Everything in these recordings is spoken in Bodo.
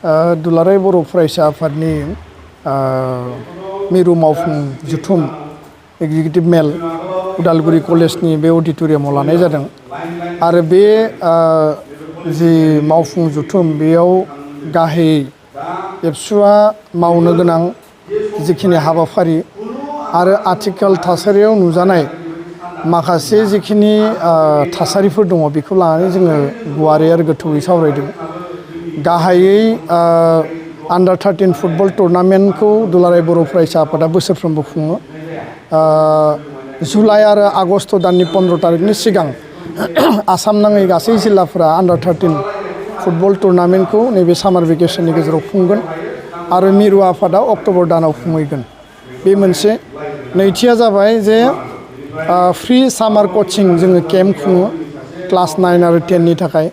दुलाराय बर' फरायसा आफादनि मिरु मावफुं जुथुम एग्जिकिउटिभ मेल उदालगुरि कलेजनि बे अडिट'रियामाव लानाय जादों आरो बे जि मावफुं जुथुम बेयाव गाहायै एबसुआ मावनो गोनां जिखिनि हाबाफारि आरो आथिखाल थासारियाव नुजानाय माखासे जिखिनि थासारिफोर दङ बेखौ लानानै जोङो गुवारै आरो गोथौयै सावरायदों। गाहायै आन्डार 13 फुटबल टुर्नामेन्टखौ दुलाराय बर' फरायसा आफादा बोसोरफ्रोमबो खुङो। जुलाइ आरो आगस्ट दाननि 15 तारिखनि सिगां आसाम नाङै गासै जिल्लाफोरा आन्डार 13 फुटबल टुर्नामेन्टखौ नैबे सामार भेकेसननि गेजेराव खुंगोन आरो मिरु आफादा अक्ट'बर दानाव खुंहैगोन। बे मोनसे। नैथिया जाबाय जे फ्रि सामार कचिं जोङो केम्प खुङो क्लास 9 आरो 10 नि थाखाय।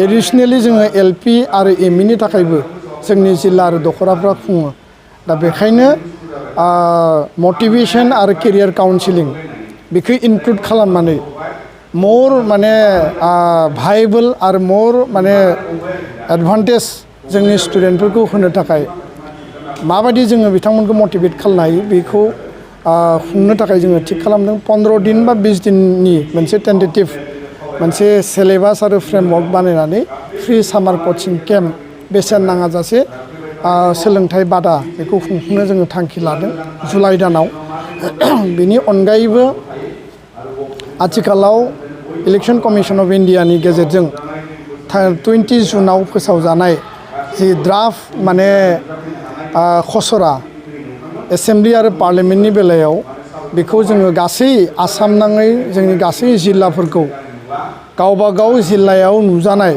एडिसनेलि जोङो एलपि आरो एमइनि थाखायबो जोंनि जिल्ला आरो दख'राफ्रा खुङो। दा बेखायनो मटिभेसन आरो केरियार काउन्सिलिं बेखौ इनक्लुड खालामनानै मर माने भाइबल आरो मर माने एडभान्टेज जोंनि स्टुडेन्टफोरखौ होनो थाखाय माबायदि जोङो बिथांमोनखौ मटिभेट खालामनो हायो बेखौ खुंनो थाखाय जोङो थिग खालामदों। 15 दिन बा 20 दिननि मोनसे टेन्टेटिभ मोनसे सिलेबास आरो फ्रेमवर्क बानायनानै फ्रि सामार कचिं केम्प बेसेन नाङाजासे सोलोंथाइ बादा बेखौ खुंफुंनो जोङो थांखि लादों जुलाइ दानाव। बेनि अनगायैबो आथिखालाव इलेक्सन कमिसन अफ इन्डियानि गेजेरजों 20 जुनाव फोसावजानाय जि ड्राफ्ट माने खसरा एसेम्ब्लि आरो पार्लियामेन्टनि बेलायाव बेखौ जोङो गासै आसाम नाङै जोंनि गासै जिल्लाफोरखौ गावबा गाव जिल्लायाव नुजानाय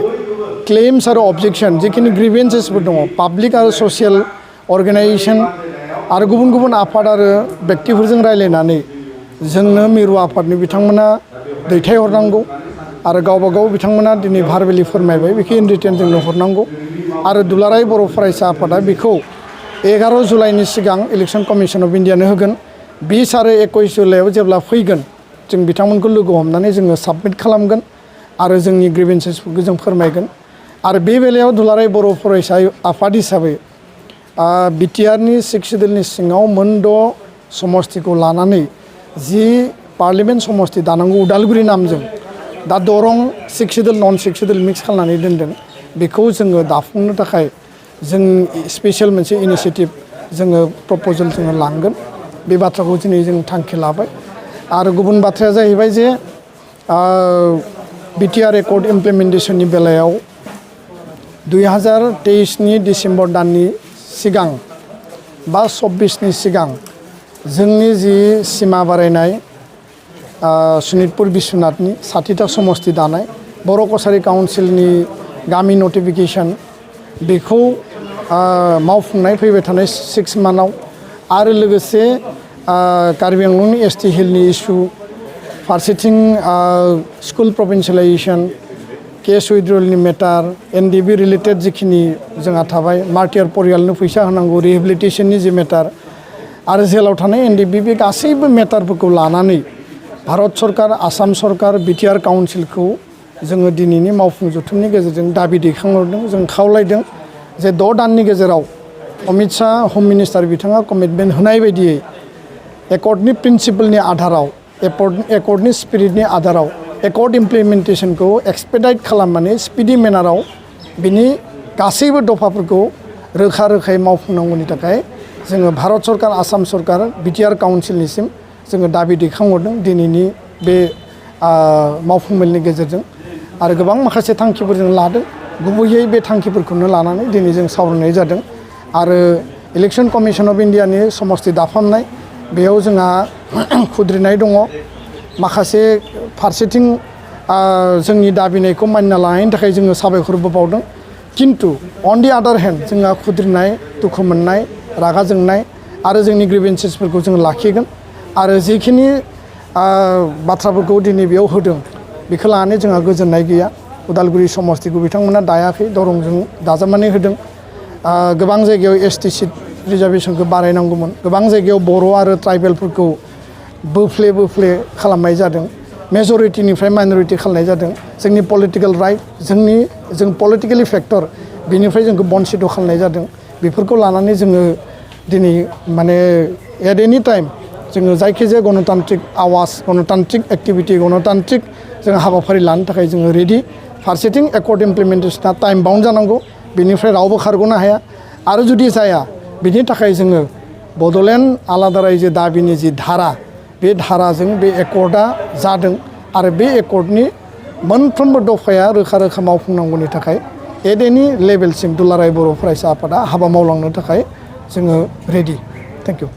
क्लेम्स आरो अबजेक्सन जिखिनि ग्रिभेन्सेसफोर दङ पाब्लिक आरो ससियेल अर्गेनाइजेसन आरो गुबुन गुबुन आफाद आरो व्यक्तिफोरजों रायज्लायनानै जोंनो मिरु आफादनि बिथांमोना दैथायहरनांगौ आरो गावबा गाव बिथांमोना दिनै भारबेलि फोरमायबाय बेखौ इन रिटेन जोंनो हरनांगौ आरो दुलाराय बर' फरायसा आफादा बेखौ 11 जुलाइनि सिगां इलेक्सन कमिसन अफ इन्डियानो होगोन। 20 आरो 21 जुलाइआव जेब्ला फैगोन जों बिथांमोनखौ लोगो हमनानै जोङो साबमिट खालामगोन आरो जोंनि ग्रिभेन्सेसफोरखौ जों फोरमायगोन। आरो बे बेलायाव दुलाराय बर' फरायसा आफाद हिसाबै बिटिआरनि 6 सिडुलनि सिङाव मोन 6 समस्तिखौ लानानै जि पार्लियामेन्ट समस्ति दानांगौ उदालगुरि नामजों दा दरं 6 सिडुल नन 6 सिडुल मिक्स खालामनानै दोनदों बेखौ जोङो दाफुंनो थाखाय जों स्पेसियेल मोनसे इनिसियेटिभ जोङो प्रप'जेल जोङो लांगोन। बे बाथ्राखौ दिनै जों थांखि लाबाय। आरो गुबुन बाथ्राया जाहैबाय जे बिटिआर एकर्ड इमप्लिमेन्टेसननि बेलायाव 2023नि डिसेम्बर दाननि सिगां बा 24नि सिगां जोंनि जि सिमा बारायनाय सनितपुर बिश्वनाथनि 60था समस्ति दानाय बर' कसारि काउन्सिलनि गामि नटिफिकेसन बेखौ मावफुंनाय फैबाय थानाय 6 मान्थआव आरो लोगोसे कार्बि आंलंनि एसटि हिलनि इस्यु फारसेथिं स्कुल प्रभिन्सियेलाइजेसन केस उइथड्रलनि मेटार एनडिबि रिलेटेड जिखिनि जोंहा थाबाय मार्टियार परियालनो फैसा होनांगौ रिहेबिलिटेसननि जि मेटार आरो जेलाव थानाय एनडिबि बे गासैबो मेटारफोरखौ लानानै भारत सरकार आसाम सरकार बिटिआर काउन्सिलखौ जोङो दिनैनि मावफुं जुथुमनि गेजेरजों दाबि दैखांहरदों। जों खावलायदों जे 6 दाननि गेजेराव अमित शाह हम मिनिस्टार बिथाङा कमिटमेन्ट होनाय बायदियै एकर्डनि प्रिन्सिपलनि आधाराव एकर्डनि स्पिरिटनि आधाराव एकर्ड इमप्लिमेन्टेसनखौ एक्सपेडाइट खालामनानै स्पिडि मेनाराव बिनि गासैबो दफाफोरखौ रोखा रोखायै मावफुंनांगौनि थाखाय जोङो भारत सरकार आसाम सरकार बिटिआर काउन्सिलनिसिम जोङो दाबि दैखांहरदों दिनैनि बे मावफुं मेलनि गेजेरजों आरो गोबां माखासे थांखिफोर जों लादों। गुबैयै बे थांखिफोरखौनो लानानै दिनै जों सावरायनाय जादों आरो इलेक्सन कमिसन अफ इन्डियानि समस्ति दाफामनाय बेयाव जोंहा खुद्रिनाय दङ माखासे फारसेथिं जोंनि दाबिनायखौ मानिना लानायनि थाखाय जोङो साबायखरबो बावदों किन्तु अन दि आदार हेन्ड जोंहा खुद्रिनाय दुखु मोननाय रागा जोंनाय आरो जोंनि ग्रिभेन्सेसफोरखौ जों लाखिगोन आरो जिखिनि बाथ्राफोरखौ दिनै बेयाव होदों बेखौ लानानै जोंहा गोजोननाय गैया। उदालगुरि समस्तिखौ बिथांमोना दायाखै दरंजों दाजाबनानै होदों। गोबां जायगायाव एसटि सिट रिजार्भेसनखौ बारायनांगौमोन गोबां जायगायाव बर' आरो ट्राइबेलफोरखौ बोफ्ले खालामनाय जादों मेजरिटिनिफ्राय माइनरिटि खालामनाय जादों। जोंनि पलिटिकेल राइट जों पलिटिकेलि फेक्टर बेनिफ्राय जोंखौ बनसिद खालामनाय जादों बेफोरखौ लानानै जोङो दिनै माने एट एनि टाइम जोङो जायखिजाया गणतान्त्रिक आवाज गणतान्त्रिक एक्टिभिटि गणतान्त्रिक जों हाबाफारि लानो थाखाय जोङो रेडि फारसेथिं एकर्ड इमप्लिमेन्टेसना टाइम बाउन्ड जानांगौ बेनिफ्राय रावबो खारग'नो हाया आरो जुदि जाया बिनि थाखाय जोङो बड'लेण्ड आलादा रायजो दाबिनि जि धारा बे धाराजों बे एकर्डआ जादों आरो बे एकर्डनि मोनफ्रोमबो दफाया रोखा रोखा मावफुंनांगौनि थाखाय एट एनि लेभेलसिम दुलाराय बर' फरायसा आफादा हाबा मावलांनो थाखाय जोङो रेडि थेंक इउ